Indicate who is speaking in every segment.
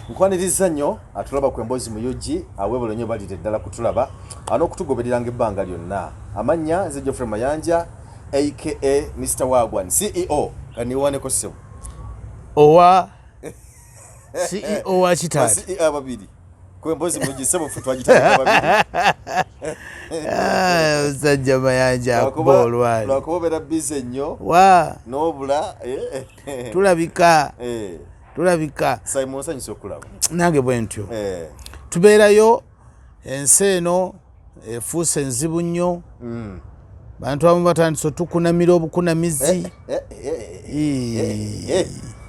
Speaker 1: Nkwaniriza nnyo atulaba ku Emboozi mu UG, aweebale nnyo balire ddala kutulaba n'okutugobereranga ebbanga lyonna. Amannya nze Geoffrey Mayanja aka Mr Wagwan CEO. Kaniwaneko ssebo.
Speaker 2: Owa CEO wa kitaata.
Speaker 1: CEO ababiri. Ku Emboozi mu UG ssebo ffe twagitandika babiri.
Speaker 2: Musajja Mayanja akuba olwali.
Speaker 1: Lwakuba obeera busy nnyo.
Speaker 2: Wa.
Speaker 1: N'obula.
Speaker 2: Tulabika. Tulabika.
Speaker 1: Simon nsanyuse okulaba.
Speaker 2: Nange bwe ntyo. Tubeerayo ensi eno efuuse nzibu nnyo. Bantu abamu batandise otukunamira obukunamizi.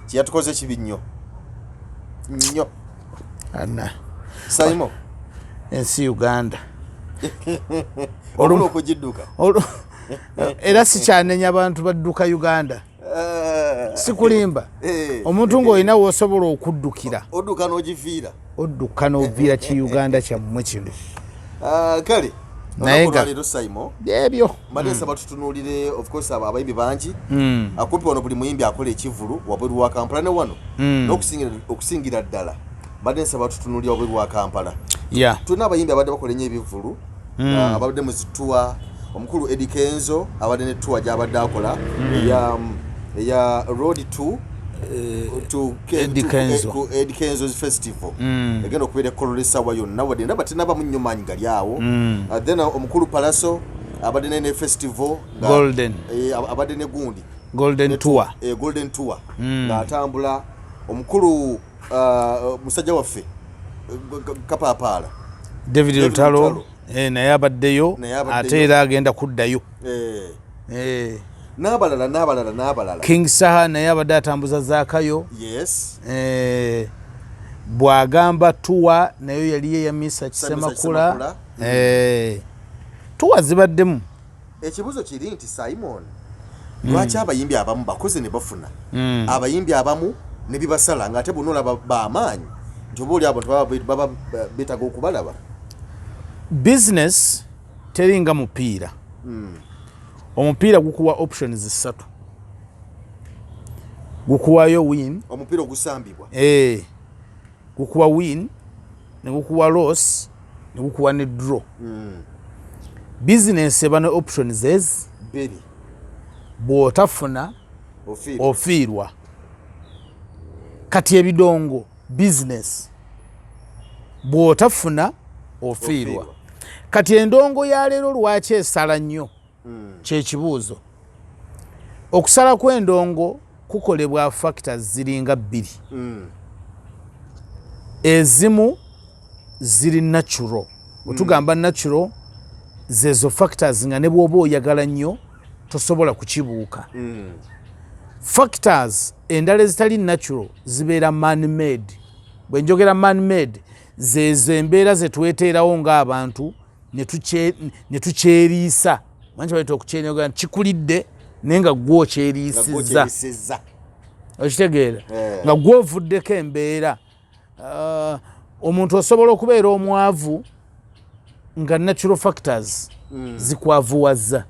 Speaker 1: Kyeyatukoze kibi nnyo. Nnyo.
Speaker 2: Ana.
Speaker 1: Simon.
Speaker 2: Ensi Uganda.
Speaker 1: Olwo okugidduka.
Speaker 2: Era sikyanenya abantu badduka Uganda. Sikulimba. Omuntu ng'olina w'osobola okuddukira.
Speaker 1: Odduka n'ogiviira.
Speaker 2: Odduka n'oviira ki Uganda kyammwe kino.
Speaker 1: Kale.
Speaker 2: Naye nga
Speaker 1: leero Simon.
Speaker 2: Ebyo.
Speaker 1: Mbadde nsaba tutunuulire of course abayimbi bangi. Akumpi wano buli muyimbi akola ekivvulu wabweru wa Kampala ne wano. N'okusingira ddala. Mbadde nsaba tutunuulire wabweru wa Kampala. Tulina abayimbi abadde bakola ennyo ebivvulu. Abadde mu tour, omukulu Eddy Kenzo abadde ne tour gy'abadde akola eya Road to
Speaker 2: Eddy Kenzo.
Speaker 1: Eddy Kenzo's Festival. Egenda okubeera ekkololo essaawa yonna, wadde ndaba tenabamu nnyo maanyi gali awo. Then omukulu Palaso abadde ne festival
Speaker 2: Golden.
Speaker 1: Abadde ne gundi.
Speaker 2: Golden Tour.
Speaker 1: Golden Tour. Ng'atambula omukulu musajja waffe Kapapaala.
Speaker 2: David Lutalo. Naye abaddeyo ate era agenda kuddayo.
Speaker 1: N'abalala n'abalala n'abalala.
Speaker 2: King Saha naye abadde atambuza Zaakayo.
Speaker 1: Yes.
Speaker 2: Bw'agamba tour nayo yali ye ya Misa Kisemakula. Tour zibaddemu.
Speaker 1: Ekibuzo kiri nti Simon, lwaki abayimbi abamu bakoze ne bafuna? Abayimbi abamu ne bibasala ng'ate bonna olaba b'amaanyi nti oba oli abantu baba beetaaga okubalaba.
Speaker 2: Business teringa mupiira. Omupiira gukuwa options ssatu. Gukuwayo win.
Speaker 1: Omupiira ogusambibwa.
Speaker 2: Gukuwa win, ne gukuwa loss, ne gukuwa ne draw. Business eba ne options ezi
Speaker 1: bbiri.
Speaker 2: Bw'otafuna ofiirwa. Kati ebidongo business bw'otafuna ofiirwa. Kati endongo ya leero lwaki esala nnyo? Kyekibuuzo. Okusala kw'endongo kukolebwa factors ziringa bbiri. Ezimu ziri natural. Otugamba natural zezo factors nga ne bw'oba oyagala nnyo tosobola kukibuuka. Factors endala ezitali natural zibeera man made. Bwe njogera man made zezo embeera ze tweteerawo ng'abantu ne tukyeriisa. Manyi bayita okukyerya kikulidde naye nga gwe okyeriisizza. Okitegeera? Nga gwe ovuddeko embeera. Omuntu osobola okubeera omwavu nga natural factors zikwavuwaza.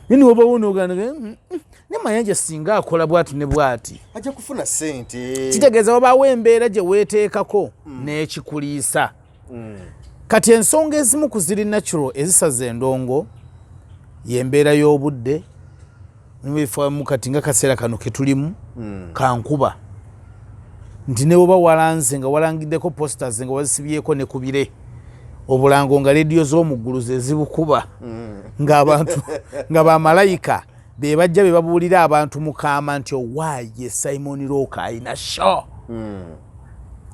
Speaker 2: Naye niwoba wonoogana ne Mayanja singa akola bw'ati ne bw'ati
Speaker 1: ajja kufuna ssente.
Speaker 2: Kitegeeza wabaawo embeera gye weeteekako n'ekikuliisa. Kati ensonga ezimu ku ziri natural ezisaza endongo y'embeera y'obudde. Mu kati nga kaseera kano ke tulimu kankuba nti ne bw'oba walanze nga walangiddeko posters nga wazisibyeko ne ku bire obulango nga leediyo z'omu ggulu ze zibukuba ng'abantu nga bamalayika be bajja be babuulira abantu mu kaama nti owaaye Simon Rock alina show.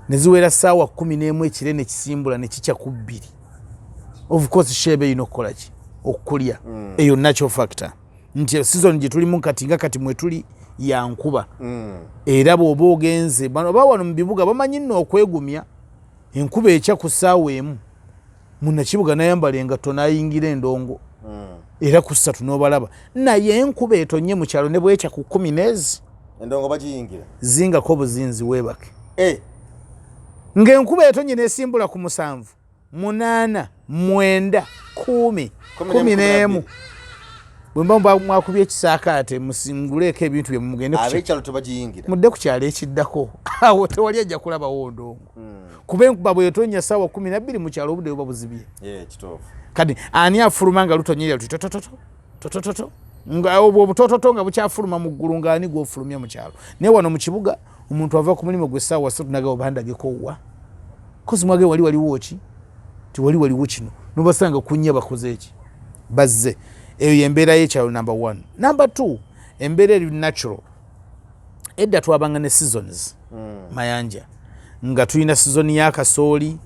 Speaker 2: Ne ziwera ssaawa 11 ekire ne kisimbula ne kikya ku 2. Of course shebe erina okukola ki? Okulya. Eyo natural factor. Nti season gye tulimu kati nga kati mwe tuli ya nkuba. Era bw'oba ogenze bano oba wano mu bibuga bamanyi nno okwegumya enkuba ekya ku ssaawa 1 munnakibuga n'ayambala engatto n'ayingira endongo. Era ku 3 n'obalaba. Naye enkuba etonye mu kyalo ne bwekya ku 10 n'ezi.
Speaker 1: Endongo bagiyingira.
Speaker 2: Zingako obuzinzi weebake. Ng'enkuba etonye n'esimbula ku 7, 8, 9, 10, 11. Bwe mba mwakubye ekisaakaate, musinguleeko ebintu bye, mugende
Speaker 1: Ab'ekyalo tebagiyingira.
Speaker 2: Mudde ku kyalo ekiddako. Awo tewali ajja kulabawo ndongo, kuba enkuba bwetonya saawa 12 mu kyalo, obudde buba buzibye.
Speaker 1: Eh, kituufu.
Speaker 2: Kati ani afuluma nga lutonyerera luti totototo totototo, nga obwo obutototo nga bukyafuluma mu ggulu, nga ani gwofulumya mu kyalo? Naye wano mu kibuga omuntu ava ku mulimu gwe essaawa 3 nagabo bandageko wa kozi mwage wali waliwo ki, tiwali waliwo kino, nobasanga kunya bakoze eki, bazze. Eyo yembeera y'ekyalo, number one. Number two, embeera eri natural. Edda twabanga ne seasons, Mayanja, nga tulina season y'akasooli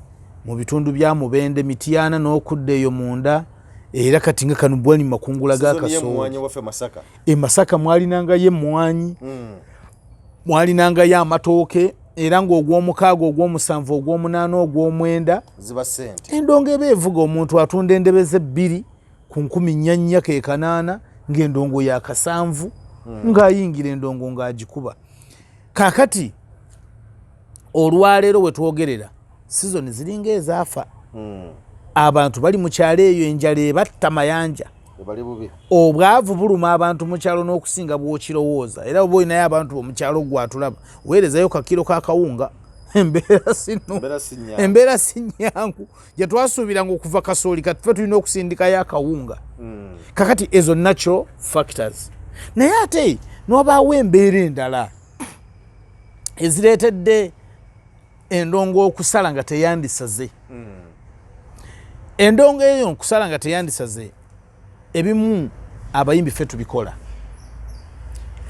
Speaker 2: mu bitundu bya Mubende, Mityana n'okudda eyo munda. Era kati nga kano bwali makungula
Speaker 1: Season
Speaker 2: g'akasooli.
Speaker 1: y'emmwanyi waffe Masaka.
Speaker 2: E Masaka mwalinangayo emmwanyi, mwalinangayo amatooke, era ng'ogwomukaaga, ogw'omusanvu, ogw'omunaana, ogw'omwenda
Speaker 1: Ziba sente.
Speaker 2: Endongo eba evuga. Omuntu atunda endebe ze bbiri ku 4,000, ke kanaana, ng'endongo ya kasanvu, ng'ayingira endongo ng'agikuba. Kaakati olwaleero we twogerera, season ziringa ezaafa. Abantu bali mu kyalo eyo, enjala ebatta, Mayanja.
Speaker 1: Ebali bubi.
Speaker 2: Obwavu buluma abantu mu kyalo n'okusinga bw'okirowooza. Era oba olinayo abantu omukyalo gwatulaba, weerezayo kakiro kakawunga. Embeera sinu
Speaker 1: Embeera si nnyangu.
Speaker 2: Embeera si nnyangu. Gye twasuubiranga okuva kasooli, kati ffe tulina okusindikayo akawunga. Kakati ezo natural factors, naye ate niwabaawo embeera endala ezireetedde endongo okusala nga teyandisaze. Endongo eyo okusala nga teyandisaze, ebimu abayimbi ffe tubikola,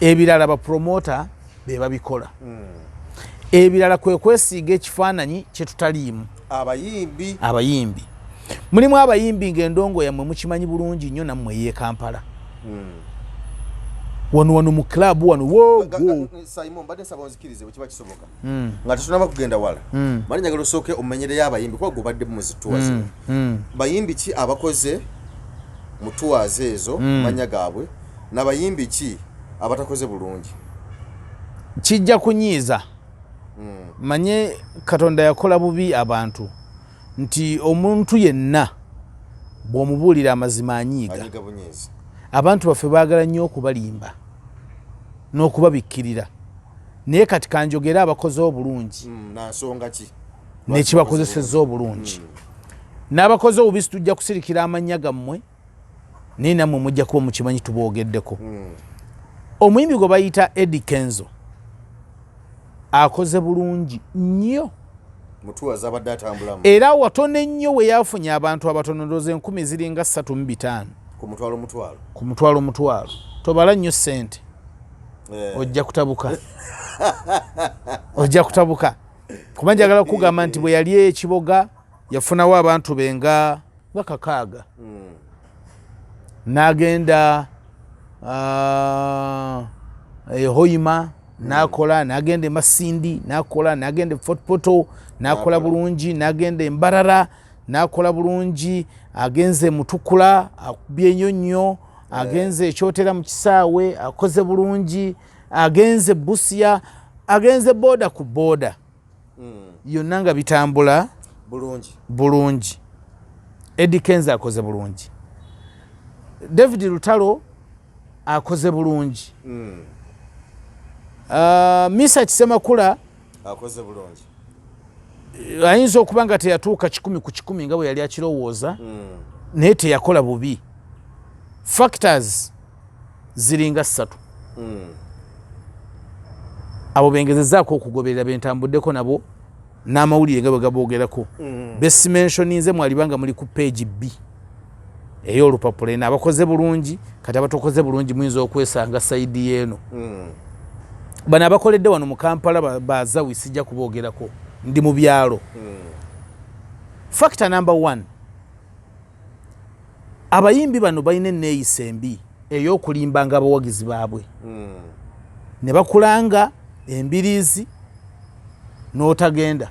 Speaker 2: ebirala bapromota be babikola, ebirala kwe kwesiiga ekifaananyi kyetutaliimu.
Speaker 1: Abayimbi.
Speaker 2: Abayimbi, mulimu abayimbi ng'endongo yammwe mukimanyi bulungi nnyo, nammwe ey'e Kampala wano wano mu club wano wo wo.
Speaker 1: Simon, mbadde nsaba onzikirize, bwe kiba kisoboka, nga tetunaba kugenda wala, mali njagala osooke omenyereyo abayimbi, kuba gwe obadde mu zi tour zino. Bayimbi ki abakoze mu tours ezo, manya gaabwe, n'abayimbi ki abatakoze bulungi?
Speaker 2: Kijja kunyiiza. Manye Katonda yakola bubi abantu, nti omuntu yenna bw'omubuulira amazima anyiiga.
Speaker 1: Anyiga bunyiizi.
Speaker 2: Abantu baffe baagala nnyo okubalimba n'okubabikkirira. Naye kati kanjogere abakoze obulungi.
Speaker 1: Na nsonga ki?
Speaker 2: Nekibakozesezza obulungi n'abakoze obubi, tujja kusirikira amannya gammwe, naye nammwe mujja kuba mukimanyi tuboogeddeko. Omuyimbi gwe bayita Eddie Kenzo akoze bulungi nnyo.
Speaker 1: Mu tour zabadde atambulamu.
Speaker 2: Era watono ennyo we yafunye abantu abatono, ndowooza enkumi ziringa 35.
Speaker 1: Ku mutwalo mutwalo.
Speaker 2: Ku mutwalo mutwalo. Tobala nnyo ssente.
Speaker 1: Eh.
Speaker 2: Ojja kutabuka, ojja kutabuka, kuba njagala kugamba nti bwe yali ekiboga yafunawo abantu be nga 6,000. N'agenda e Hoima n'akola, n'agenda e Masindi n'akola, n'agenda e Fort Portal n'akola
Speaker 1: N'akola.
Speaker 2: bulungi, n'agenda e Mbarara n'akola bulungi, agenze e Mutukula akubye nnyo nnyo, agenze ekyotera mu kisaawe akoze bulungi, agenze Busia, agenze border ku border yonna nga bitambula
Speaker 1: bulungi.
Speaker 2: Bulungi. Eddie Kenzo akoze bulungi. David Lutalo akoze bulungi. Misa Kisemakula
Speaker 1: akoze bulungi.
Speaker 2: Ayinza okuba nga teyatuuka 100% nga bwe yali akirowooza, naye teyakola bubi. Factors ziringa ssatu. Abo bengezezaako okugoberera, bentambuddeko nabo n'amawulire nga bwe gaboogerako, besimensioninze mwaliba nga muli ku page B ey'olupapula eno, abakoze bulungi. Kati abatakoze bulungi muyinza okwesanga side yeeno. Bano abakoledde wano mu Kampala bazawi, sijja kuboogerako, ndi mu byalo. Factor number one, abayimbi bano balina enneeyisa embi ey'okulimbanga abawagizi baabwe, ne bakulanga embiriizi n'otagenda,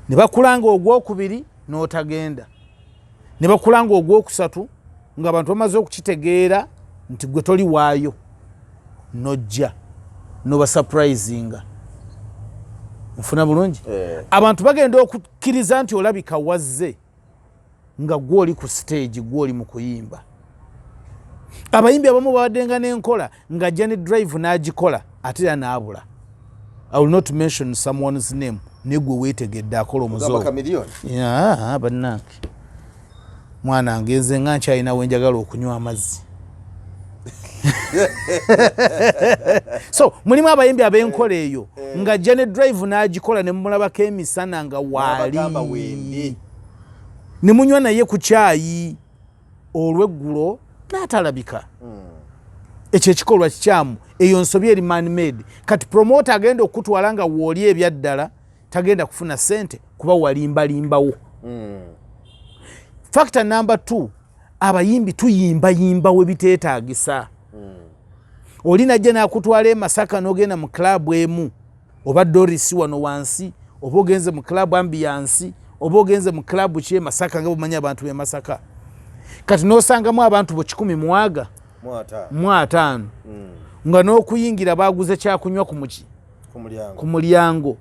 Speaker 2: ne bakulanga ogwokubiri n'otagenda, ne bakulanga ogwokusatu, ng'abantu bamaze okukitegeera nti gwe toli waayo, nojja nobasurprisinga. Nfuna bulungi?
Speaker 1: Eh.
Speaker 2: Abantu bagenda okukkiriza nti olabika wazze nga gwoli ku stage, gwoli mu kuyimba. Abayimbi abamu babaddenga n'enkola ng'ajja ne drive n'agikola, ate era n'abula. I will not mention someone's name, naye gwe weetegedde akola omuze
Speaker 1: Ogamba
Speaker 2: ogwo.
Speaker 1: Chameleone?
Speaker 2: Ya, bannange, mwana ngenze nga nkyalina wenjagala okunywa amazzi. So mulimu abayimbi ab'enkola eyo ng'ajja ne drive n'agikola ne mumulabako emisana nga waali.
Speaker 1: N'abagamba wendi.
Speaker 2: Ne munywa naye ku kyayi olw'eggulo n'atalabika. Ekyo ekikolwa kikyamu, eyo nsobi eri man made. Kati promoter agenda okutwala nga wooli ebyaddala tagenda kufuna ssente kuba walimbalimbawo. Factor number 2, abayimbi tuyimbayimba we biteetaagisa. Oli najja n'akutwala e Masaka n'ogenda mu club emu oba Doris wano wansi, oba ogenze mu club Ambiance, oba ogenze mu club ki e Masaka, nga bwemanyi abantu b'e Masaka. Kati n'osangamu abantu bo kikumi mwaga 50, nga n'okuyingira baguze kyakunywa ku muki ku mulyango.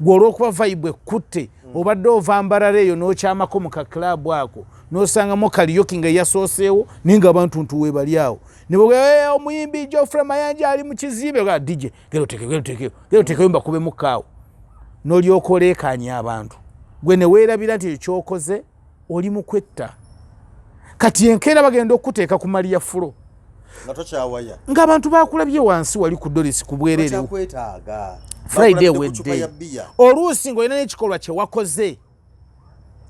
Speaker 2: Gwe olw'okuba vibe ekkutte, obadde ova Mbarara eyo n'okyamako mu ka club ako, n'osangamu karaoke nga yasooseewo, naye nga abantu ntu weebali awo ne boogera, omuyimbi Geoffrey Mayanja ali mu kizimbe." Ga DJ, genda oteekeyo, genda oteekeyo, genda oteekeyo, mbakubemu kaawo. N'olyoka oleekaanya abantu, gwe ne weerabira nti ekyo ky'okoze oli mu kwetta. Kati enkeera bagenda okukuteeka ku Maria Flo
Speaker 1: nga tokyawaya,
Speaker 2: ng'abantu bakulabye wansi wali ku Doris ku bwereere.
Speaker 1: Bakyakwetaaga.
Speaker 2: Friday
Speaker 1: Bakulabidde ku cupa
Speaker 2: wedde
Speaker 1: ya bbiya.
Speaker 2: Oluusi ng'olina n'ekikolwa kye wakoze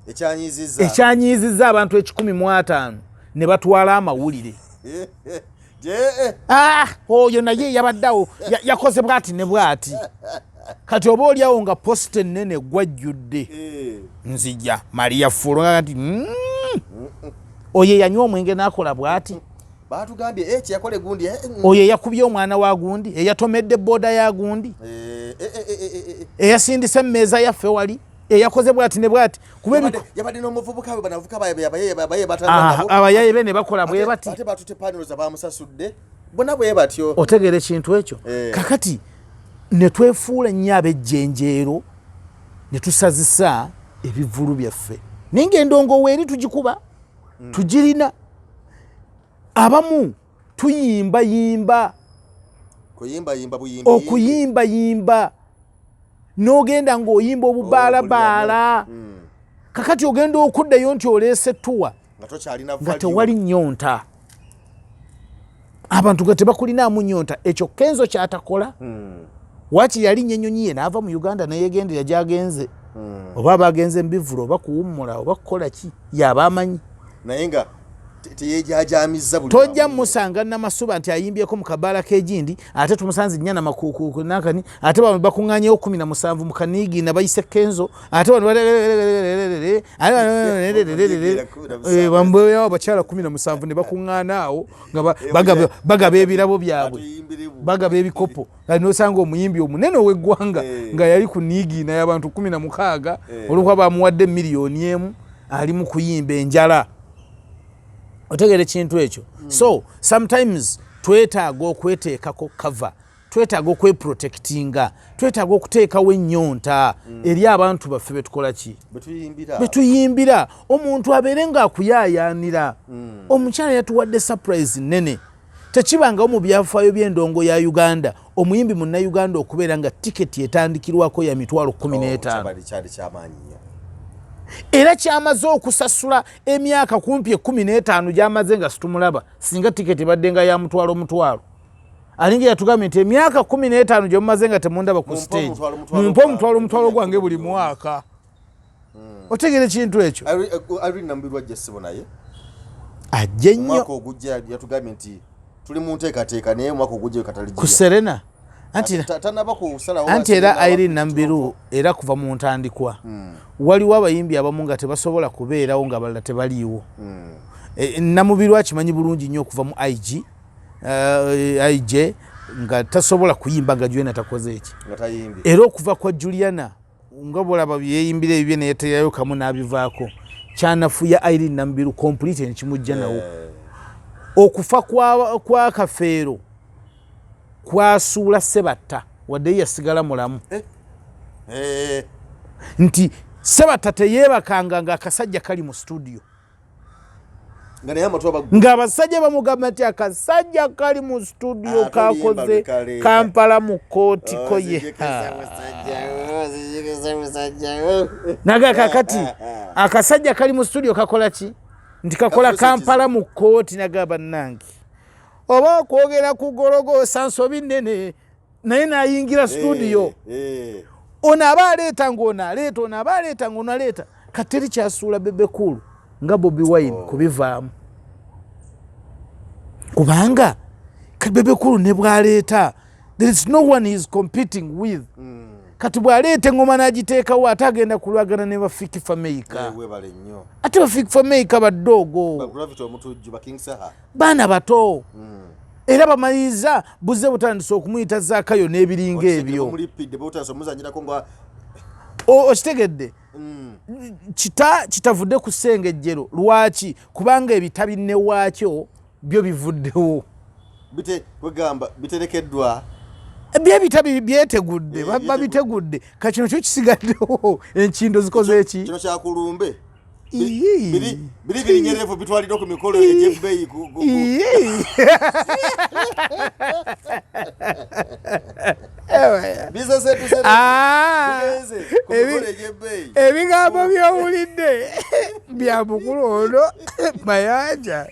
Speaker 1: ekyanyiizizza
Speaker 2: ekyanyiizizza abantu 150 ne batwala amawulire. Ah, oyo naye yabaddeawo yakoze bwati ne bwati. Kati oba oliawo nga poster ennene gwajjudde, nzija Maria Fulo nga nti, oyo eyanywa omwenge n'akola bwati."
Speaker 1: Batugambye kyeyakola egundi
Speaker 2: Oyo eyakubye omwana wa gundi, eyatomedde booda ya gundi, eyasindise emmeeza yaffe wali, eyakoze bwati ne bwati, kuba
Speaker 1: Yabadde n'omuvubuka we, banavuka abaye
Speaker 2: Ah, abayaye be ne bakola bwe bati.
Speaker 1: Ate batute paniroza bamusasudde bonna bwe batyo.
Speaker 2: Otegeera ekintu ekyo?
Speaker 1: Eh.
Speaker 2: Kakati ne twefuula nnyo ab'ejjenjeero ne tusazisa ebivvulu byaffe, naye ng'endongo weeri tugikuba, tugirina. Abamu tuyimbayimba.
Speaker 1: Kuyimbayimba buyimbi.
Speaker 2: Okuyimbayimba n'ogenda ng'oyimba obubaalabaala. Kakati ogenda okuddayo nti oleese tour
Speaker 1: nga tokyalina
Speaker 2: nga tewali nnyonta, abantu nga tebakulinaamu nnyonta. Ekyo Kenzo kyatakola. Waki yalinnya ennyonyi ye n'ava mu Uganda neyegendera gyagenze, oba abagenze mubivvulu oba kuwummula oba kukola ki, yaba amanyi.
Speaker 1: Naye nga teyejajamizza buli
Speaker 2: Tojja
Speaker 1: wamu.
Speaker 2: Musanga Namasuba nti ayimbyeko mu kabaala k'egindi, ate tumusanze nnyana nakani, ate bano bakuŋŋanyewo 17 mu kaniigiina bayise Kenzo, ate bano bambeerawo abakyala 17 ne bakuŋŋaana awo nga bagaba ebirabo byabwe,
Speaker 1: Atuyimbirimu.
Speaker 2: Bagaba ebikopo. Kati nosanga omuyimbi omunene ow'eggwanga nga yali ku niigiina y'abantu 16 olwokuba bamuwadde 1 million ali mu kuyimba enjala. Otegeera ekintu ekyo? So sometimes twetaaga okweteekako cover, twetaaga okweprotectinga, twetaaga okuteekawo ennyonta eri abantu baffe betukola ki,
Speaker 1: betuyimbira,
Speaker 2: betuyimbira. Omuntu abeere ng'akuyaayaanira. Omukyala yatuwadde surprise nene. Tekibangawo mu byafaayo by'endongo ya Uganda omuyimbi Munnayuganda okubeera nga tiketi etandikirwako ya 150,000.
Speaker 1: Kyabadde kyali kyamaanyi nnyo.
Speaker 2: Era kyamaze okusasula emyaka kumpi 15 gyamaze nga situmulaba. Singa tiketi ebadde nga ya mutwalo mutwalo, alinga yatugambye nti emyaka 15 gyemumaze nga temundaba ku
Speaker 1: Mumpe
Speaker 2: stage,
Speaker 1: omutwalo, mutwalo
Speaker 2: mumpe
Speaker 1: gwange.
Speaker 2: Omutwalo omutwalo gwange buli mwaka. Otegeera ekintu ekyo?
Speaker 1: Irene Namubiru ajja ssebo, naye
Speaker 2: Ajje nnyo.
Speaker 1: Omwaka ogujja yatugambye nti tuli mu nteekateeka, naye omwaka ogujja katali.
Speaker 2: Ku Serena anti
Speaker 1: Tanaba kusalawo.
Speaker 2: Anti era Irene Namubiru era kuva mu ntandikwa waliwo abayimbi abamu nga tebasobola kubeerawo nga abalala tebaliiwo. Namubiru akimanyi bulungi nnyo okuva mu ig ij nga tasobola kuyimba nga Juliana takoze eki
Speaker 1: Nga tayimbye.
Speaker 2: Era okuva kwa Juliana nga bwolaba byeyimbira ebibye neyeteerayo kamu n'abivaako, kyanafuya Irene Namubiru complete nekimujja nawo. Okufa kwa Kafeero kwasuula Sebatta, wadde ye yasigala mulamu. Nti Sebatta teyeebakanga ng'akasajja kali mu studio. Ng'abasajja bamugamba nti akasajja kali mu studio kakoze Kampala mu kooti ko ye naga kakati akasajja kali mu studio kakola ki nti kakola Kampala mu kooti. Naga bannange, oba okwogera ku gologoosa nsobi nnene, naye nayingira studio. Ono aba aleeta ng'ono aleeta, ono aba aleeta ng'ono aleeta. Kateri kyasuula Bebe Cool nga Bobi Wine kubivaamu, kubanga Bebe Cool ne bwaleeta, there is no one he is competing with. Kati bw'aleeta eŋŋoma n'agiteekawo, ate agenda kulwagana ne ba Fik Fameica.
Speaker 1: Webale nnyo.
Speaker 2: Ate ba Fik Fameica baddoogo.
Speaker 1: Ba Gravity Omutujju, ba King Saha.
Speaker 2: Baana bato era bamaliriza buze butandise okumuyita Zaakayo n'ebiringa ebyo.
Speaker 1: Omulipidde butandise omuzanyirako nga
Speaker 2: Okitegedde? Kita kitavudde ku ssengejjero. Lwaki? Kubanga ebita binne waakyo byo bivuddewo.
Speaker 1: Bite kwegamba biterekeddwa.
Speaker 2: Byebita byetegudde.
Speaker 1: Byetegudde.
Speaker 2: Babitegudde. Kakino kyo kisigaddewo, enkindo zikoze eki?
Speaker 1: Kino kyakulumbe.
Speaker 2: Ii.
Speaker 1: Biri birinyerevu bitwaliddwa ku mikolo egy'ebbeeyi
Speaker 2: Ii.
Speaker 1: Bisesetusere.
Speaker 2: Ah.
Speaker 1: Bigenze ku mikolo egy'ebbeeyi.
Speaker 2: Ebigambo byowulidde bya mukulu ono Mayanja,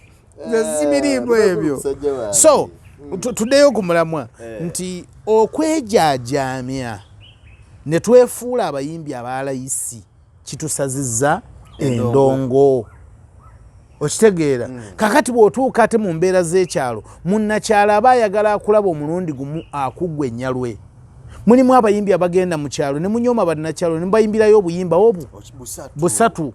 Speaker 2: nze sibiriimu ebyo.
Speaker 1: Musajja wange.
Speaker 2: So tuddeyo ku mulamwa nti okwejaajamya ne twefuula abayimbi abalayisi kitusazizza endongo. Okitegeera? Kakati bw'otuuka ate mu mbeera z'ekyalo, munnakyalo aba ayagala akulaba omulundi gumu akuggwa ennyalwe. Mulimu abayimbi abagenda mu kyalo ne munyooma bannakyalo ne mubayimbirayo obuyimba obwo
Speaker 1: Busatu.
Speaker 2: Busatu.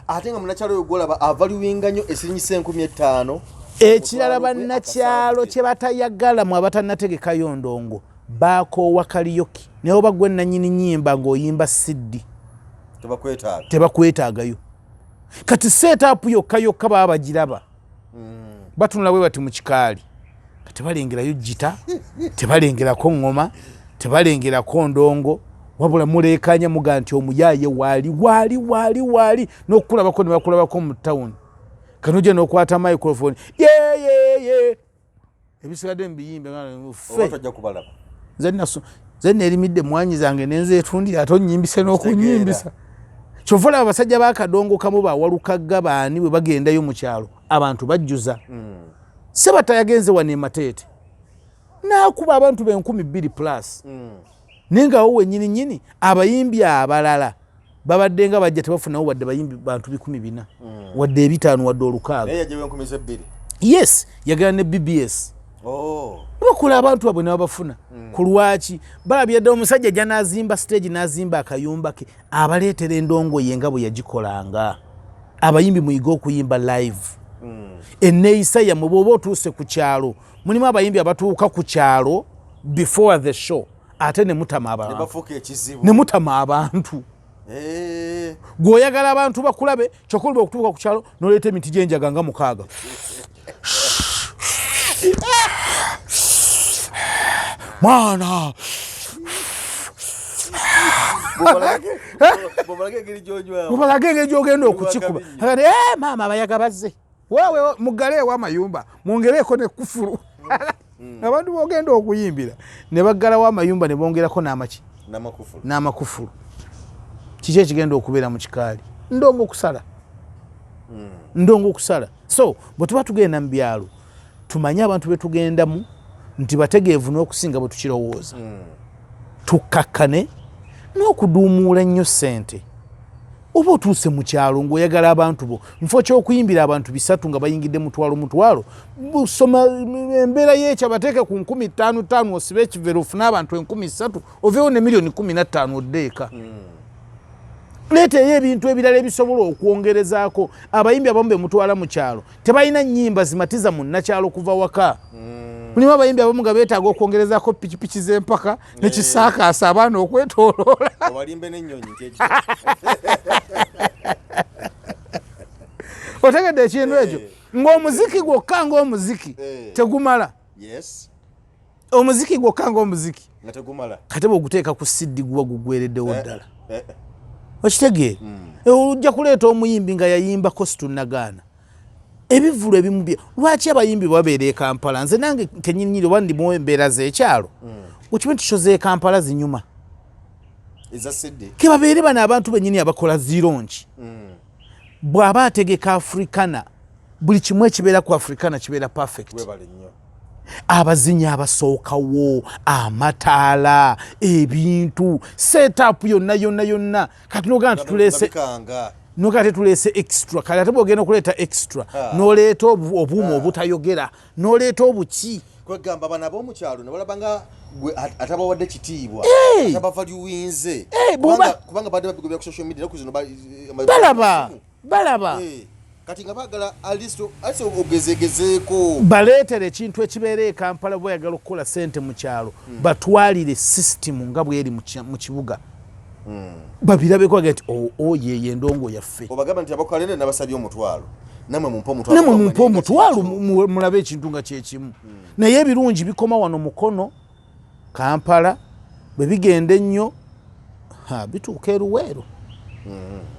Speaker 1: Ate nga munakyalo oyo gwolaba avaluwinga nnyo esiringisa 5000.
Speaker 2: Ekirala,
Speaker 1: Omutwalo gwe
Speaker 2: bannakyalo
Speaker 1: akasanvu.
Speaker 2: Kye batayagala mu abatannategekayo ndongo, bakoowa karaoke. Naye oba gwe nannyini nnyimba ng'oyimba siddi,
Speaker 1: Tebakwetaaga.
Speaker 2: Tebakwetaagayo. Kati setup yokka yokka baba bagiraba, batunula bwe bati mu kikaali nga tebalengerayo gita, tebalengerako ŋŋoma, tebalengerako ndongo, wabula muleekanya muga nti omuyaaye waali waali waali waali n'okukulabako ne bakulabako mu tawuni. Kanojja n'okwata microphone yeyeye, ebisigadde mubiyimbe.
Speaker 1: Oba
Speaker 2: Ffe
Speaker 1: tojja kubalaba.
Speaker 2: Nze neerimidde emwanyi zange nenzeetundira, ate onnyimbise n'okunyimbisa. Kyova olaba abasajja bakadongo kamu, bawalukagga, baani, bwe bagendayo mu kyalo abantu bajjuza. Sebata yagenze wano emateete n'akuba abantu b'2000 plus, naye nga wo wenyini nyini abayimbi abalala babadde nga bajja tebafunawo wadde bayimbi bantu 400, wadde 500, wadde 600.
Speaker 1: Naye yajjawo 2000.
Speaker 2: Yes, yagenda ne BBS. Bakola abantu babwe nebabafuna. Ku lwaki balabye dde omusajja ajja n'azimba stage, n'azimba akayumba ke, abaleetera endongo ye nga bwe yagikolanga. Abayimbi muyige okuyimba live. Enneeyisa yammwe bw'oba otuuse ku kyalo, mulimu abayimbi abatuuka ku kyalo before the show ate ne mutama
Speaker 1: Ne
Speaker 2: abantu.
Speaker 1: Bafuuka ekizibu.
Speaker 2: Ne mutama abantu. Gweoyagala abantu bakulabe, kyokka oluba okutuuka ku kyalo noleeta emiti gyenjaga nga mukaaga. Mwana.
Speaker 1: Bw'obalage engeri gy'onywamu.
Speaker 2: Mubalage engeri gyogenda okukikuba. Akati, "Eh, maama, abayaga bazze, wewe muggaleewo amayumba, mwongereeko nekufulu." Abantu bogenda okuyimbira ne baggalawo amayumba ne bongerako n'amaki?
Speaker 1: N'amakufulu.
Speaker 2: N'amakufulu. Kiki ekigenda okubeera mu kikaali? Ndongo okusala, ndongo okusala. So bwe tuba tugenda mu byalo, tumanye abantu betugendamu nti bategeevu n'okusinga bwe tukirowooza. Tukkakkane n'okuduumuula ennyo ssente. Oba otuuse mu kyalo ng'oyagala abantu bo, nfo kyokuyimbira abantu bisatu nga bayingidde mutwalo mutwalo, busoma embeera y'ekyo, bateeke ku nkumi ttaano ttaano, osibe ekivero, ofune abantu 3000, oveewo ne miliyoni 15, odde eka. Leeteeyo ebintu ebirala ebisobola okwongerezaako. Abayimbi abamu be mutwala mu kyalo tebalina nnyimba zimatiza munnakyalo kuva waka. Mulimu abayimbi abamu nga beetaaga okwongerezaako pikipiki z'empaka nekisaakaasa abaana okwetooloola.
Speaker 1: Obalimbe n'ennyonyi nti
Speaker 2: Otegedde ekintu ekyo? Ng'omuziki gwokka ng'omuziki tegumala. Omuziki gwokka ng'omuziki
Speaker 1: Nga tegumala.
Speaker 2: Kate bweoguteeka ku siddi guba gugwereddewo ddala. Okitegeera? Ojja kuleeta omuyimbi nga yayimbako situnagaana. Ebivvulu ebimu bye lwaki abayimbi babeera e Kampala? Nze nange kenyinyiri oba ndimu embeera z'ekyalo, okimanyi nti show z'e Kampala zinyuma.
Speaker 1: Eza Sydney.
Speaker 2: Ke babeere bano abantu bennyini abakola zi launch. Bw'aba ategeka Africana, buli kimu ekibeera ku Africana kibeera perfect.
Speaker 1: Webale nnyo.
Speaker 2: Abazinyi abasookawo, amataala, ebintu, setup yonna yonna yonna. Kati nogamba nti tuleese
Speaker 1: Babikanga.
Speaker 2: Noga ate tuleese extra. Kale ate bwogenda okuleeta extra, n'oleeta obuuma obutayogera, n'oleeta obuki.
Speaker 1: Kwegamba bano ab'omukyalo ne balaba nga gwe atabawadde kitiibwa, atabavaluwinze. Kubanga badde babigobya ku social media naku zino
Speaker 2: Balaba balaba.
Speaker 1: Kati nga baagala at least ogezegezeeko.
Speaker 2: Baleetere ekintu ekibeera e Kampala. Bweyagala okukola sente mu kyalo, batwalire system nga bweri mu kibuga, babirabeko bagende nti o yeyo endongo yaffe.
Speaker 1: Obagamba nti abakalende nabasabye 1000, namwe mumpe 1000.
Speaker 2: Namwe mumpe 1000, mulabe ekintu nga kyekimu. Naye ebirungi bikoma wano Mukono, Kampala. Bwe bigenda ennyo, ha, bituuka eruweero,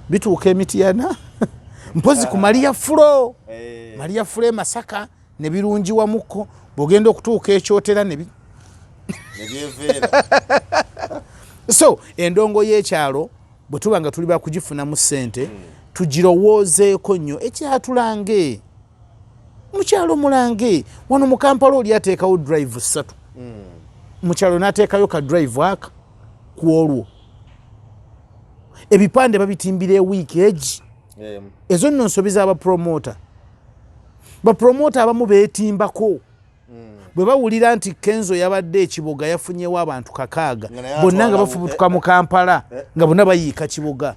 Speaker 2: bituuka Emityana, mpozi ku Maria Flo. Maria Flo e Masaka ne birungiwamuko. Bw'ogenda okutuuka ekyotera ne
Speaker 1: Nebyeveera.
Speaker 2: So endongo y'ekyalo, bwe tuba nga tuli bakugifunamu ssente, tugirowoozeeko nnyo. Ekyatulange mukyalo, mulange wano mu Kampala oli ateekawo drive ssatu, mukyalo n'ateekayo ka drive aka. Ku olwo ebipande babitimbira ewiiki egi. Ezo nno nsobi z'abapromota. Bapromota abamu beetimbako bwe bawulira nti Kenzo yabadde ekiboga, yafunyewo abantu 6,
Speaker 1: Nga naye
Speaker 2: bonna nga
Speaker 1: atwala
Speaker 2: bafubutuka mu Kampala, nga bonna bayiika kiboga.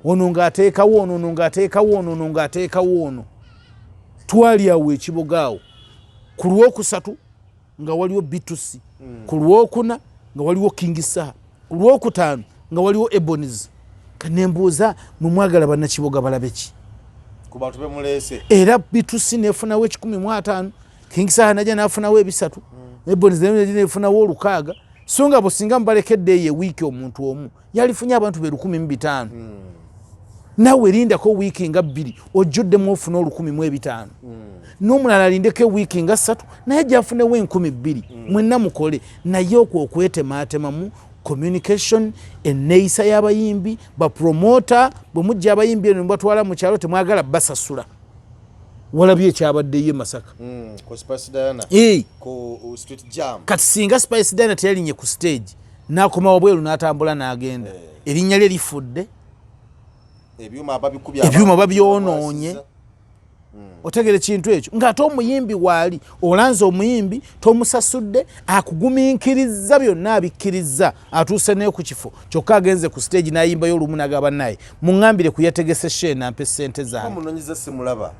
Speaker 2: Ono ng'ateekawo ono, ono ng'ateekawo ono, ono ng'ateekawo ono. Twali awo ekiboga awo ku Lwokusatu nga waliwo B2C, ku Lwokuna nga waliwo King Saha, ku Lwokutaano nga waliwo Ebonies. Kanembuuza, mwe mwagala bannakiboga balabe ki
Speaker 1: ku bantu bemuleese?
Speaker 2: Era B2C nefunawo 150, King Saha najja nafunawo 300, Ebonies nefunawo 600. So nga businga mubalekedde eyo ewiiki, omuntu omu yalifunye abantu be 1500. Naawe lindako wiiki nga 2, ojjuddemu ofune 1050. N'omulala alindeko ewiiki nga 3, naye gyafunewo 2000. Mwenna mukole naye okwo okwetematemamu communication, enneeyisa y'abayimbi, bapromota. Bwe mujja abayimbi eno nebatwala mu kyalo, temwagala basasula. Walabye ekyabaddeyo e Masaka.
Speaker 1: Ku Spice Diana, ku Street Jam.
Speaker 2: Kati singa Spice Diana teyalinye ku stage n'akoma wabweru n'atambula n'agenda, erinnya lye lifudde.
Speaker 1: Ebyuma babikubye.
Speaker 2: Ebyuma babyonoonye. Otegera ekintu ekyo ng'ate omuyimbi waali olanze omuyimbi tomusasudde, akugumiikiriza byonna, abikkiriza, atuuse naye ku kifo, kyokka agenze ku stage n'ayimbayo olumu n'agamba, naye muŋŋambire ku yategese show nampe sente zange.
Speaker 1: Munonyeza simulaba.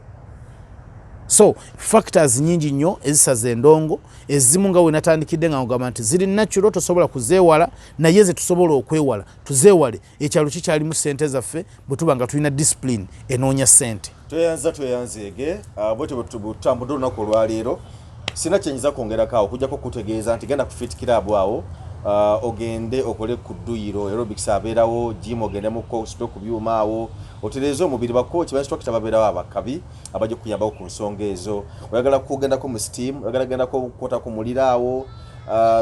Speaker 2: So factors nyingi nnyo ezisaza endongo. Ezimu nga we natandikidde nga ngamba nti ziri natural, tosobola kuzeewala, naye ze tusobola okwewala tuzeewale. Ekyalo kikyalimu sente zaffe bwe tuba nga tulina discipline enoonya sente.
Speaker 1: Tweyanza, tweyanzeege. Bwetyo bwe tutambudde olunaku olwaleero. Sina kyenyinza kwongerako awo okujjako okutegeeza nti genda ku Fit Club awo, ogende okole ku dduyiro, aerobics abeerawo, gym ogendemuko, ositule ku byuma awo otereeze omubiri. Bakochi, ba instructor babeerawo abakabi abajja okuyambako ku nsonga ezo. Oyagala kugendako mu steam, oyagala kugendako kukwata ku muliro awo,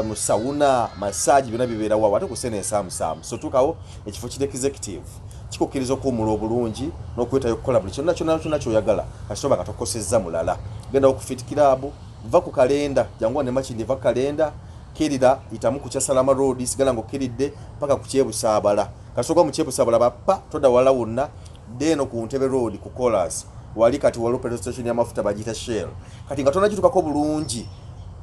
Speaker 1: mu sauna, massage, byonna bibeerawo awo ate ku sene ensaamusaamu. So tuukawo, ekifo kiri executive, kikukkiriza okuwumula obulungi n'okwetayo okukola buli kyonna kyonna kyonna kyoyagala, kasita oba nga tokosezza mulala. Gendawo ku Fit Club, va ku kalenda, janguwa ne Makindi, va ku kalenda, kirira itamu ku Kyasalama Road, sigala ng'okkiridde paka ku Kyebusaabala. Kasooka mu Kyebusaabala bappa todda wala wonna, dde eno ku Ntebe Road ku Colas wali. Kati waliwo petrol station y'amafuta bagiyita Shell. Kati nga tonagitukako bulungi,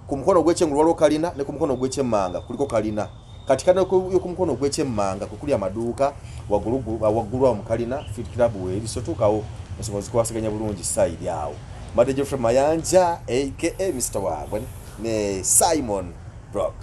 Speaker 1: ku mukono ogw'ekyengulu waliwo kalina, ne ku mukono ogw'ekyemmanga kuliko kalina. Kati kalina y'oku mukono ogw'ekyemmanga kwe kuli amaduuka waggulu waggulu awo mu kalina Fit Club weeri. So tuukawo, ensonga zikwasaganya bulungi side awo. Mbadde Geoffrey Mayanja aka Mr Wagwan ne Simon Brock.